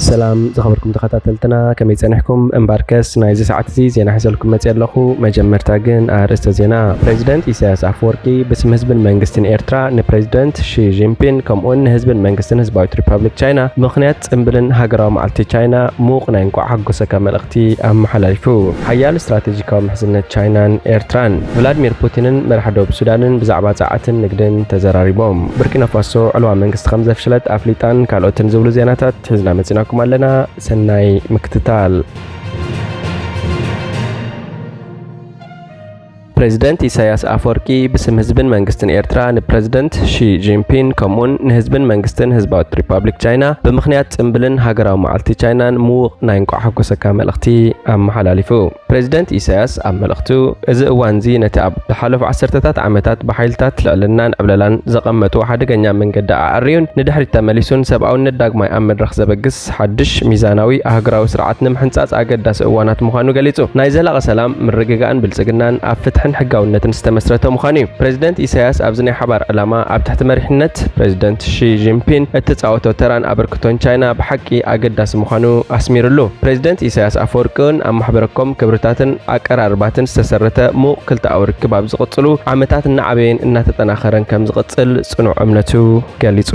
ሰላም ዝኸበርኩም ተኸታተልትና፣ ከመይ ጸኒሕኩም? እምበርከስ ናይዚ ሰዓት እዚ ዜና ሒዘልኩም መጽእ ኣለኹ። መጀመርታ ግን ኣርእስተ ዜና። ፕሬዚደንት ኢሳያስ ኣፈወርቂ ብስም ህዝብን መንግስትን ኤርትራ ንፕሬዚደንት ሺ ጂንፒን ከምኡውን ንህዝብን መንግስትን ህዝባዊት ሪፐብሊክ ቻይና ብምኽንያት ጽምብልን ሃገራዊ መዓልቲ ቻይና ምዉቕ ናይ እንቋዕ ሓጎሰካ መልእኽቲ ኣመሓላሊፉ። ሓያል ስትራቴጂካዊ ምሕዝነት ቻይናን ኤርትራን። ቭላድሚር ፑቲንን መራሒ ደቡብ ሱዳንን ብዛዕባ ጸዓትን ንግድን ተዘራሪቦም። ቡርኪና ፋሶ ዕልዋ መንግስቲ ከም ዘፍሸለት ኣፍሊጣን ካልኦትን ዝብሉ ዜናታት ሒዝና መጺናኩም ኣለና። ሰናይ ምክትታል። ፕሬዚደንት ኢሳያስ ኣፈወርቂ ብስም ህዝብን መንግስትን ኤርትራ ንፕሬዚደንት ሺ ጂንፒን ከምኡውን ንህዝብን መንግስትን ህዝባዊት ሪፐብሊክ ቻይና ብምኽንያት ጽምብልን ሃገራዊ መዓልቲ ቻይናን ምዉቕ ናይ እንቋዕ ሓጎሰካ መልእኽቲ ኣመሓላሊፉ። ፕሬዚደንት ኢሳያስ ኣብ መልእኽቱ፣ እዚ እዋንዚ ነቲ ኣብ ዝሓለፉ ዓሰርተታት ዓመታት ብሓይልታት ልዕልናን ዕብለላን ዘቐመጥዎ ሓደገኛ መንገዲ ኣዐርዩን ንድሕሪት ተመሊሱን ሰብኣውነት ዳግማይ ኣብ መድረኽ ዘበግስ ሓድሽ ሚዛናዊ ኣህጉራዊ ስርዓት ንምሕንጻጽ ኣገዳሲ እዋናት ምዃኑ ገሊጹ። ናይ ዘላቒ ሰላም፣ ምርግጋእን ብልጽግናን ኣብ ፍትሕን ሕጋውነትን ዝተመስረተ ምዃኑ እዩ። ፕሬዚደንት ኢሳያስ ኣብዚ ናይ ሓባር ዕላማ ኣብ ትሕቲ መሪሕነት ፕሬዚደንት ሺ ጂንፒን እትጻወቶ ተራን ኣበርክቶን ቻይና ብሓቂ ኣገዳሲ ምዃኑ ኣስሚሩሉ። ፕሬዚደንት ኢሳያስ ኣፈወርቂ እውን ኣብ ማሕበረኮም ክብርታትን ኣቀራርባትን ዝተሰረተ ምዉቕ ክልተኣዊ ርክብ ኣብ ዝቕጽሉ ዓመታት እናዓበየን እናተጠናኸረን ከም ዝቕጽል ጽኑዕ እምነቱ ገሊጹ።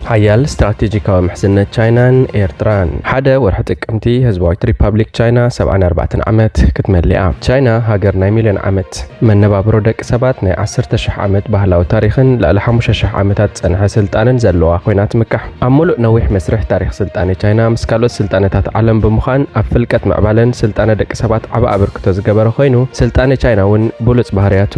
ሓያል ስትራቴጂካዊ ምሕዝነት ቻይናን ኤርትራን። ሓደ ወርሒ ጥቅምቲ ህዝባዊት ሪፐብሊክ ቻይና ሰብዓን ኣርባዕተን ዓመት ክትመልእ እያ። ቻይና ሃገር ናይ ሚልዮን ዓመት መነባብሮ ደቂ ሰባት፣ ናይ ዓሰርተ ሽሕ ዓመት ባህላዊ ታሪኽን ልዕሊ ሓሙሽተ ሽሕ ዓመታት ዝጸንሐ ስልጣነን ዘለዋ ኮይና ትምካሕ። ኣብ ምሉእ ነዊሕ መስርሕ ታሪኽ ስልጣነ ቻይና ምስ ካልኦት ስልጣነታት ዓለም ብምዃን ኣብ ፍልቀት ምዕባለን ስልጣነ ደቂ ሰባት ዓቢ ኣበርክቶ ዝገበረ ኮይኑ፣ ስልጣነ ቻይና እውን ብሉጽ ባህርያቱ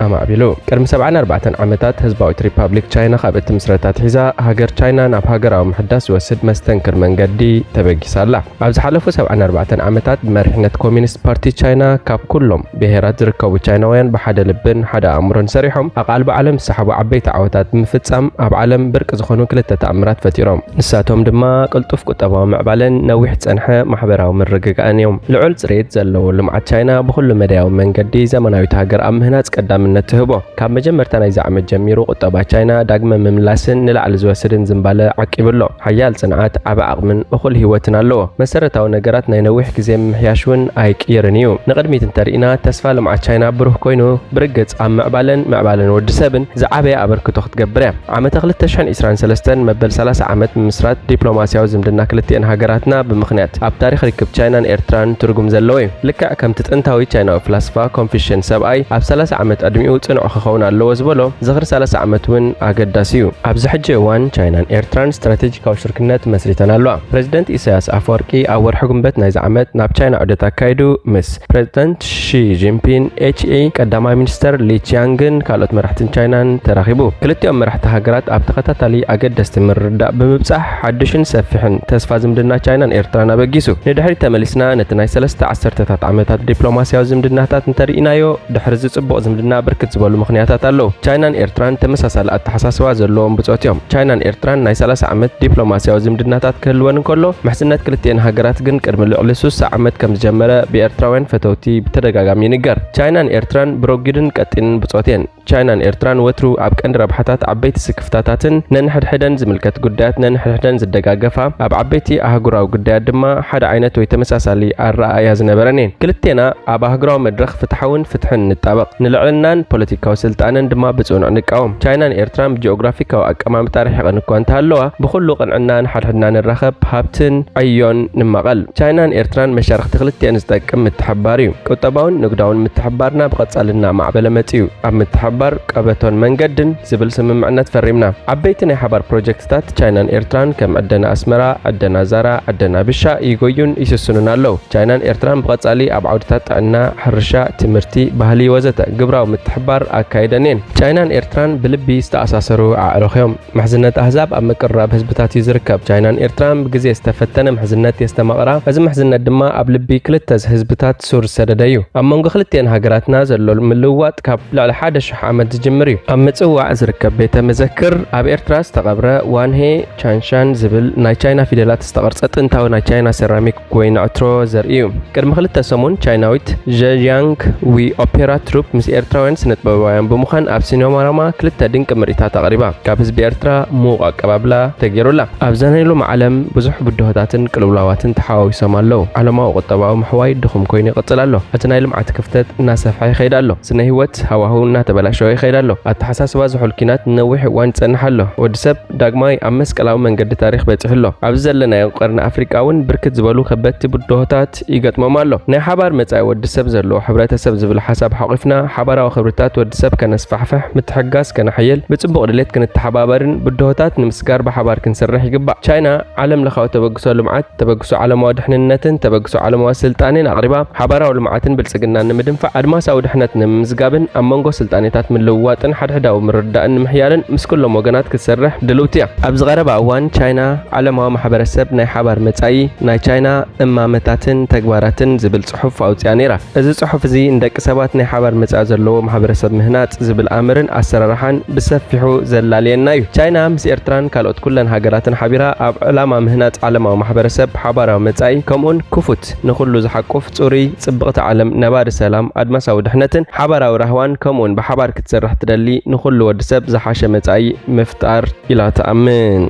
ኣማዕቢሉ። ቅድሚ ሰብዓን ኣርባዕተን ዓመታት ህዝባዊት ሪፓብሊክ ቻይና ካብ እትምስረት ኣትሒዛ፣ ሃገር ቻይና ናብ ሃገራዊ ምሕዳስ ዝወስድ መስተንክር መንገዲ ተበጊሳ ኣላ። ኣብ ዝሓለፉ ሰብዓን ኣርባዕተን ዓመታት ብመሪሕነት ኮሚኒስት ፓርቲ ቻይና ካብ ኩሎም ብሄራት ዝርከቡ ቻይናውያን ብሓደ ልብን ሓደ ኣእምሮን ሰሪሖም ኣቓልቦ ዓለም ዝሰሓቡ ዓበይቲ ዓወታት ብምፍጻም ኣብ ዓለም ብርቂ ዝኾኑ ክልተ ተኣምራት ፈጢሮም። ንሳቶም ድማ ቅልጡፍ ቁጠባዊ ምዕባለን ነዊሕ ዝጸንሐ ማሕበራዊ ምርግጋእን እዮም። ልዑል ጽሬት ዘለዎ ልምዓት ቻይና ብኹሉ መዳያዊ መንገዲ ዘመናዊት ሃገር ኣብ ምህናጽ ቀዳምነት ትህቦ። ካብ መጀመርታ ናይዚ ዓመት ጀሚሩ ቁጠባ ቻይና ዳግመ ምምላስን ንላዕሊ ዝወስድን ዝንባለ ዓቂቡ ኣሎ። ሓያል ጽንዓት፣ ዓቢ ዓቕምን እኹል ህይወትን ኣለዎ። መሰረታዊ ነገራት ናይ ነዊሕ ግዜ ምምሕያሽ እውን ኣይቅየርን እዩ። ንቕድሚት እንተርኢና፣ ተስፋ ልምዓት ቻይና ብሩህ ኮይኑ፣ ብርግጽ ኣብ ምዕባለን ምዕባለን ወዲ ሰብን ዝዓበየ ኣበርክቶ ክትገብር እያ። ዓመተ ክልተ ሽሕን ዕስራን ሰለስተን መበል ሰላሳ ዓመት ምምስራት ዲፕሎማስያዊ ዝምድና ክልቲኤን ሃገራትና ብምኽንያት ኣብ ታሪኽ ርክብ ቻይናን ኤርትራን ትርጉም ዘለዎ እዩ። ልክዕ ከምቲ ጥንታዊ ቻይናዊ ፍላስፋ ኮንፊሽን ሰብኣይ ኣብ ሰላሳ ዓመት ዕድሚኡ ጽኑዕ ክኸውን ኣለዎ ዝበሎ፣ ዝኽሪ ሰላሳ ዓመት እውን ኣገዳሲ እዩ። ኣብዚ ሕጂ እዋን ቻይናን ኤርትራን ስትራቴጂካዊ ሽርክነት መስሪተን ኣለዋ። ፕሬዚደንት ኢሳያስ ኣፈወርቂ ኣብ ወርሒ ጉንበት ናይዚ ዓመት ናብ ቻይና ዑደት ኣካይዱ ምስ ፕሬዚደንት ሺ ጂንፒን፣ ኤች ኢ፣ ቀዳማይ ሚኒስተር ሊ ቺያንግን ካልኦት መራሕትን ቻይናን ተራኺቡ። ክልቲኦም መራሕቲ ሃገራት ኣብ ተኸታታሊ ኣገደስቲ ምርድዳእ ብምብጻሕ ሓድሽን ሰፊሕን ተስፋ ዝምድና ቻይናን ኤርትራን ኣበጊሱ። ንድሕሪት ተመሊስና ነቲ ናይ ሰለስተ ዓሰርተታት ዓመታት ዲፕሎማስያዊ ዝምድናታት እንተርኢናዮ፣ ድሕሪ እዚ ጽቡቕ ዝምድና ብርክት ዝበሉ ምኽንያታት ኣለዉ። ቻይናን ኤርትራን ተመሳሳሊ ኣተሓሳስባ ዘለዎም ብጾት እዮም። ቻይናን ኤርትራን ናይ ሰላሳ ዓመት ዲፕሎማስያዊ ዝምድናታት ክህልወን እንከሎ፣ ምሕዝነት ክልቲኤን ሃገራት ግን ቅድሚ ልዕሊ ሱሳ ዓመት ከም ዝጀመረ ብኤርትራውያን ፈተውቲ ብተደጋጋሚ ይንገር። ቻይናን ኤርትራን ብረጒድን ቀጢንን ብጾት እየን። ቻይናን ኤርትራን ወትሩ ኣብ ቀንዲ ረብሓታት ዓበይቲ ስክፍታታትን ነንሕድሕደን ዝምልከት ጉዳያት ነንሕድሕደን ዝደጋገፋ፣ ኣብ ዓበይቲ ኣህጉራዊ ጉዳያት ድማ ሓደ ዓይነት ወይ ተመሳሳሊ ኣረኣእያ ዝነበረን እየን። ክልቴና ኣብ ኣህጉራዊ መድረኽ ፍትሓውን ፍትሕን ንጣበቕ፣ ንልዕልናን ፖለቲካዊ ስልጣነን ድማ ብጽኑዕ ንቃወም። ቻይናን ኤርትራን ብጂኦግራፊካዊ ኣቀማምጣ ርሒቐን እኳ እንተሃለዋ፣ ብኹሉ ቅንዕና ንሓድሕድና ንራኸብ፣ ሃብትን ዕዮን ንማቐል። ቻይናን ኤርትራን መሻርኽቲ ክልቲኤን ዝጠቅም ምትሕብባር እዩ። ቁጠባውን ንግዳውን ምትሕብባርና ብቐጻሊ እናማዕበለ መጺኡ። ኣብ ምትሕብባር ቀበቶን መንገድን ዝብል ስምምዕነት ፈሪምና። ዓበይቲ ናይ ሓባር ፕሮጀክትታት ቻይናን ኤርትራን ከም ዕደና ኣስመራ፣ ዕደና ዛራ፣ ዕደና ብሻ ይጎዩን ይስስኑን ኣለዉ። ቻይናን ኤርትራን ብቐጻሊ ኣብ ዓውድታት ጥዕና፣ ሕርሻ፣ ትምህርቲ፣ ባህሊ ወዘተ ግብራዊ ምትሕብባር ኣካይደን እየን። ቻይናን ኤርትራን ብልቢ ዝተኣሳሰሩ ኣዕሩኽ እዮም። ምሕዝነት ኣህዛብ ኣብ ምቅርራብ ህዝብታት እዩ ዝርከብ። ቻይናን ኤርትራን ብግዜ ዝተፈተነ ምሕዝነት የስተማቕራ። እዚ ምሕዝነት ድማ ኣብ ልቢ ክልተ ህዝብታት ሱር ዝሰደደ እዩ። ኣብ መንጎ ክልቲኤን ሃገራትና ዘሎ ምልውዋጥ ካብ ልዕሊ ሓደ ሽሕ ዓመት ዝጅምር እዩ። ኣብ ምጽዋዕ ዝርከብ ቤተ መዘክር ኣብ ኤርትራ ዝተቐብረ ዋንሄ ቻንሻን ዝብል ናይ ቻይና ፊደላት ዝተቐርጸ ጥንታዊ ናይ ቻይና ሰራሚክ ወይ ንዕትሮ ዘርኢ እዩ። ቅድሚ ክልተ ሰሙን ቻይናዊት ዠ ያንግ ዊ ኦፔራ ትሩፕ ምስ ኤርትራውያን ስነጥበባውያን ብምዃን ኣብ ሲኖማራማ ክልተ ድንቂ ምርኢታት ኣቕሪባ። ካብ ህዝቢ ኤርትራ ምዉቕ ኣቀባብላ ተገይሩላ። ኣብዛ ናይ ሎሚ ዓለም ብዙሕ ብድሆታትን ቅልውላዋትን ተሓዋዊሶም ኣለዉ። ዓለማዊ ቁጠባዊ ምሕዋይ ድኹም ኮይኑ ይቕጽል ኣሎ። እቲ ናይ ልምዓት ክፍተት እናሰፍሐ ይኸይድ ኣሎ። ስነ ህይወት ሃዋህው እናተበላሸወ ይኸይድ ኣሎ። ኣተሓሳስባ ዝሑል ኲናት ንነዊሕ እዋን ይጸንሕ ኣሎ። ወዲ ሰብ ዳግማይ ኣብ መስቀላዊ መንገዲ ታሪኽ በጺሑ ኣሎ። ኣብዚ ዘለናዮ ቀርኒ ኣፍሪቃ እውን ብርክት ዝበሉ ከበድቲ ብድሆታት ይገጥሞም ኣሎ። ናይ ሓባር መጻኢ ወዲ ሰብ ዘለዎ ሕብረተሰብ ዝብል ሓሳብ ሓቑፍና ሓባራዊ ክብርታት ወዲ ሰብ ከነስፋሕፍሕ፣ ምትሕጋዝ ከነሕይል፣ ብጽቡቕ ድሌት ክንተሓባበርን ብድሆታት ንምስጋር ብሓባር ክንሰርሕ ይግባእ። ቻይና ዓለም ለኻዊ ተበግሶ ልምዓት፣ ተበግሶ ዓለማዊ ድሕንነትን ተበግሶ ዓለማዊ ስልጣኔን ኣቕሪባ፣ ሓባራዊ ልምዓትን ብልጽግናን ንምድንፋዕ፣ ኣድማሳዊ ድሕነት ንምምዝጋብን ኣብ መንጎ ስልጣኔታት ምልውዋጥን ሓድሕዳዊ ምርድዳእን ንምሕያልን ምስ ኩሎም ወገናት ክትሰርሕ ድልውቲ እያ። ኣብዚ ቀረባ እዋን ቻይና ዓለማዊ ማሕበረሰብ ናይ ሓባር መጻኢ ናይ ቻይና እማመታትን ተግባራትን ዝብል ጽሑፍ ኣውጺኣ ነይራ። እዚ ጽሑፍ እዚ ንደቂ ሰባት ናይ ሓባር መጻኢ ዘለዎ ማሕበረሰብ ምህናጽ ዝብል ኣምርን ኣሰራርሓን ብሰፊሑ ዘላልየና እዩ። ቻይና ምስ ኤርትራን ካልኦት ኩለን ሃገራትን ሓቢራ ኣብ ዕላማ ምህናጽ ዓለማዊ ማሕበረሰብ ሓባራዊ መጻኢ ከምኡን ክፉት ንኹሉ ዝሓቁፍ ጽሩይ ጽብቕቲ ዓለም ነባሪ ሰላም ኣድማሳዊ ድሕነትን ሓባራዊ ራህዋን ከምኡን ብሓባር ክትሰርሕ ትደሊ ንኹሉ ወዲ ሰብ ዝሓሸ መጻኢ ምፍጣር ኢላ ትኣምን።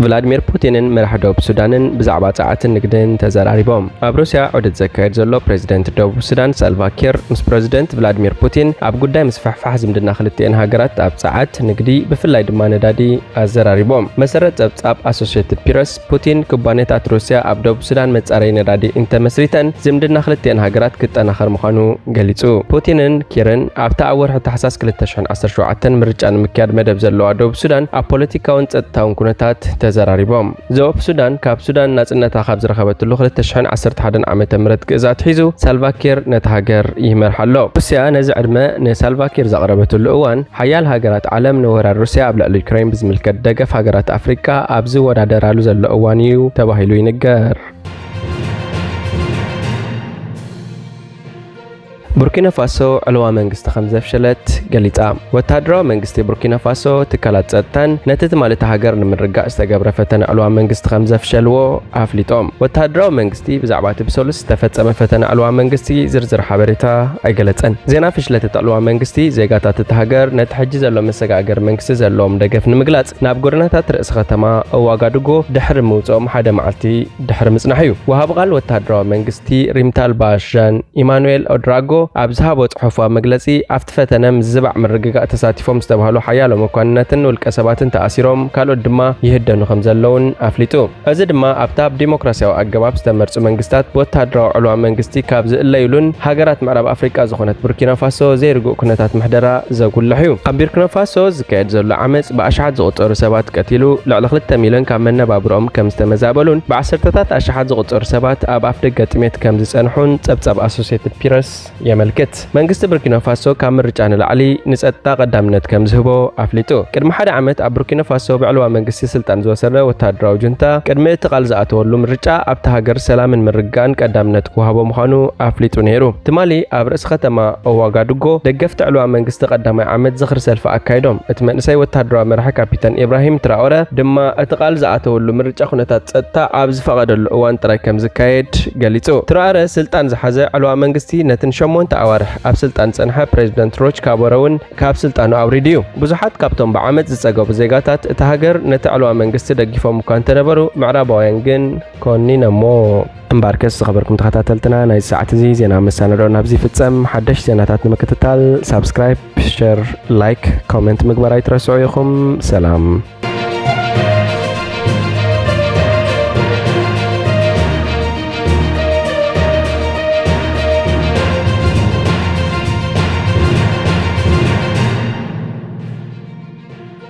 ቭላድሚር ፑቲንን መራሕ ደቡብ ሱዳንን ብዛዕባ ጸዓትን ንግድን ተዘራሪቦም። ኣብ ሩስያ ዑደት ዘካየድ ዘሎ ፕሬዚደንት ደቡብ ሱዳን ሳልቫ ኪር ምስ ፕሬዚደንት ቭላድሚር ፑቲን ኣብ ጉዳይ ምስፍሕፋሕ ዝምድና ክልቲኤን ሃገራት ኣብ ጸዓት፣ ንግዲ፣ ብፍላይ ድማ ነዳዲ ኣዘራሪቦም። መሰረት ጸብጻብ ኣሶሽየትድ ፕረስ፣ ፑቲን ኩባንያታት ሩስያ ኣብ ደቡብ ሱዳን መጻረይ ነዳዲ እንተመስሪተን ዝምድና ክልቲኤን ሃገራት ክጠናኸር ምዃኑ ገሊጹ። ፑቲንን ኪርን ኣብታ ኣብ ወርሒ ታሕሳስ ክልተ ሽሕን ዓሰርተ ሸውዓተን ምርጫ ንምክያድ መደብ ዘለዋ ደቡብ ሱዳን ኣብ ፖለቲካውን ጸጥታውን ኩነታት ተዘራሪቦም። ደቡብ ሱዳን ካብ ሱዳን ናጽነታ ካብ ዝረኸበትሉ ክልተ ሽሕን ዓሰርተ ሓደን ዓመተ ምህረት ግእዝ ኣትሒዙ ሳልቫኪር ነታ ሃገር ይመርሓ ኣሎ። ሩስያ ነዚ ዕድመ ንሳልቫኪር ዘቕረበትሉ እዋን ሓያል ሃገራት ዓለም ንወራር ሩስያ ኣብ ልዕሊ ዩክሬን ብዝምልከት ደገፍ ሃገራት ኣፍሪቃ ኣብ ዝወዳደራሉ ዘሎ እዋን እዩ ተባሂሉ ይንገር። ቡርኪና ፋሶ ዕልዋ መንግስቲ ከም ዘፍሸለት ገሊጻ። ወተሃደራዊ መንግስቲ ቡርኪና ፋሶ ትካላት ጸጥታን ነቲ ትማሊ እታ ሃገር ንምርጋእ ዝተገብረ ፈተነ ዕልዋ መንግስቲ ከም ዘፍሸልዎ ኣፍሊጦም። ወተሃደራዊ መንግስቲ ብዛዕባ እቲ ብሰሉስ ዝተፈጸመ ፈተነ ዕልዋ መንግስቲ ዝርዝር ሓበሬታ ኣይገለጸን። ዜና ፍሽለት እቲ ዕልዋ መንግስቲ ዜጋታት እታ ሃገር ነቲ ሕጂ ዘሎ መሰጋገሪ መንግስቲ ዘለዎም ደገፍ ንምግላጽ ናብ ጎደናታት ርእሲ ከተማ ኦዋጋዱጎ ድሕሪ ምውጽኦም ሓደ መዓልቲ ድሕሪ ምጽናሕ እዩ። ወሃቢ ቃል ወተሃደራዊ መንግስቲ ሪምታል ባሻን ኢማኑኤል ኦድራጎ ኣብ ዝሃቦ ጽሑፋዊ መግለጺ፣ ኣብቲ ፈተነ ምዝባዕ ምርግጋእ ተሳቲፎም ዝተባህሉ ሓያሎ መኮንናትን ውልቀ ሰባትን ተኣሲሮም፣ ካልኦት ድማ ይህደኑ ከም ዘለውን ኣፍሊጡ። እዚ ድማ ኣብታ ብዲሞክራሲያዊ ኣገባብ ዝተመርጹ መንግስታት ብወተሃደራዊ ዕልዋ መንግስቲ ካብ ዝእለዩሉን ሃገራት ምዕራብ ኣፍሪቃ ዝኾነት ቡርኪና ፋሶ ዘይርጉእ ኩነታት ምሕደራ ዘጉልሕ እዩ። ኣብ ቡርኪና ፋሶ ዝካየድ ዘሎ ዓመጽ ብኣሽሓት ዝቑጸሩ ሰባት ቀቲሉ፣ ልዕሊ ክልተ ሚልዮን ካብ መነባብሮኦም ከም ዝተመዛበሉን ብዓሰርተታት ኣሽሓት ዝቑጸሩ ሰባት ኣብ ኣፍደገ ጥሜት ከም ዝጸንሑን ጸብጻብ ኣሶሲየትድ ፕረስ የመልክት። መንግስቲ ቡርኪና ፋሶ ካብ ምርጫ ንላዕሊ ንጸጥታ ቀዳምነት ከም ዝህቦ ኣፍሊጡ። ቅድሚ ሓደ ዓመት ኣብ ቡርኪና ፋሶ ብዕልዋ መንግስቲ ስልጣን ዝወሰደ ወተሃደራዊ ጁንታ፣ ቅድሚ እቲ ቃል ዝኣተወሉ ምርጫ ኣብታ ሃገር ሰላምን ምርግጋእን ቀዳምነት ክወሃቦ ምዃኑ ኣፍሊጡ ነይሩ። ትማሊ ኣብ ርእሲ ከተማ ኦዋጋዱጎ ደገፍቲ ዕልዋ መንግስቲ ቀዳማይ ዓመት ዝኽሪ ሰልፊ ኣካይዶም። እቲ መንእሰይ ወተሃደራዊ መራሒ ካፒታን ኢብራሂም ትራኦረ ድማ እቲ ቃል ዝኣተወሉ ምርጫ ኩነታት ጸጥታ ኣብ ዝፈቐደሉ እዋን ጥራይ ከም ዝካየድ ገሊጹ። ትራኦረ ስልጣን ዝሓዘ ዕልዋ መንግስቲ ነቲ ንሸሞንተ ኣዋርሕ ኣብ ስልጣን ዝጸንሐ ፕሬዚደንት ሮች ካቦረ እውን ካብ ስልጣኑ ኣውሪዱ እዩ። ብዙሓት ካብቶም ብዓመጽ ዝጸገቡ ዜጋታት እታ ሃገር ነቲ ዕልዋ መንግስቲ ደጊፎም እኳ እንተነበሩ፣ ምዕራባውያን ግን ኮኒነሞ። እምበኣርከስ ዝኸበርኩም ተኸታተልትና፣ ናይዚ ሰዓት እዚ ዜና መሰናድኦ ናብዚ ይፍጸም። ሓደሽቲ ዜናታት ንምክትታል ሳብስክራይብ፣ ሸር፣ ላይክ፣ ኮመንት ምግባር ኣይትረስዑ ኢኹም። ሰላም።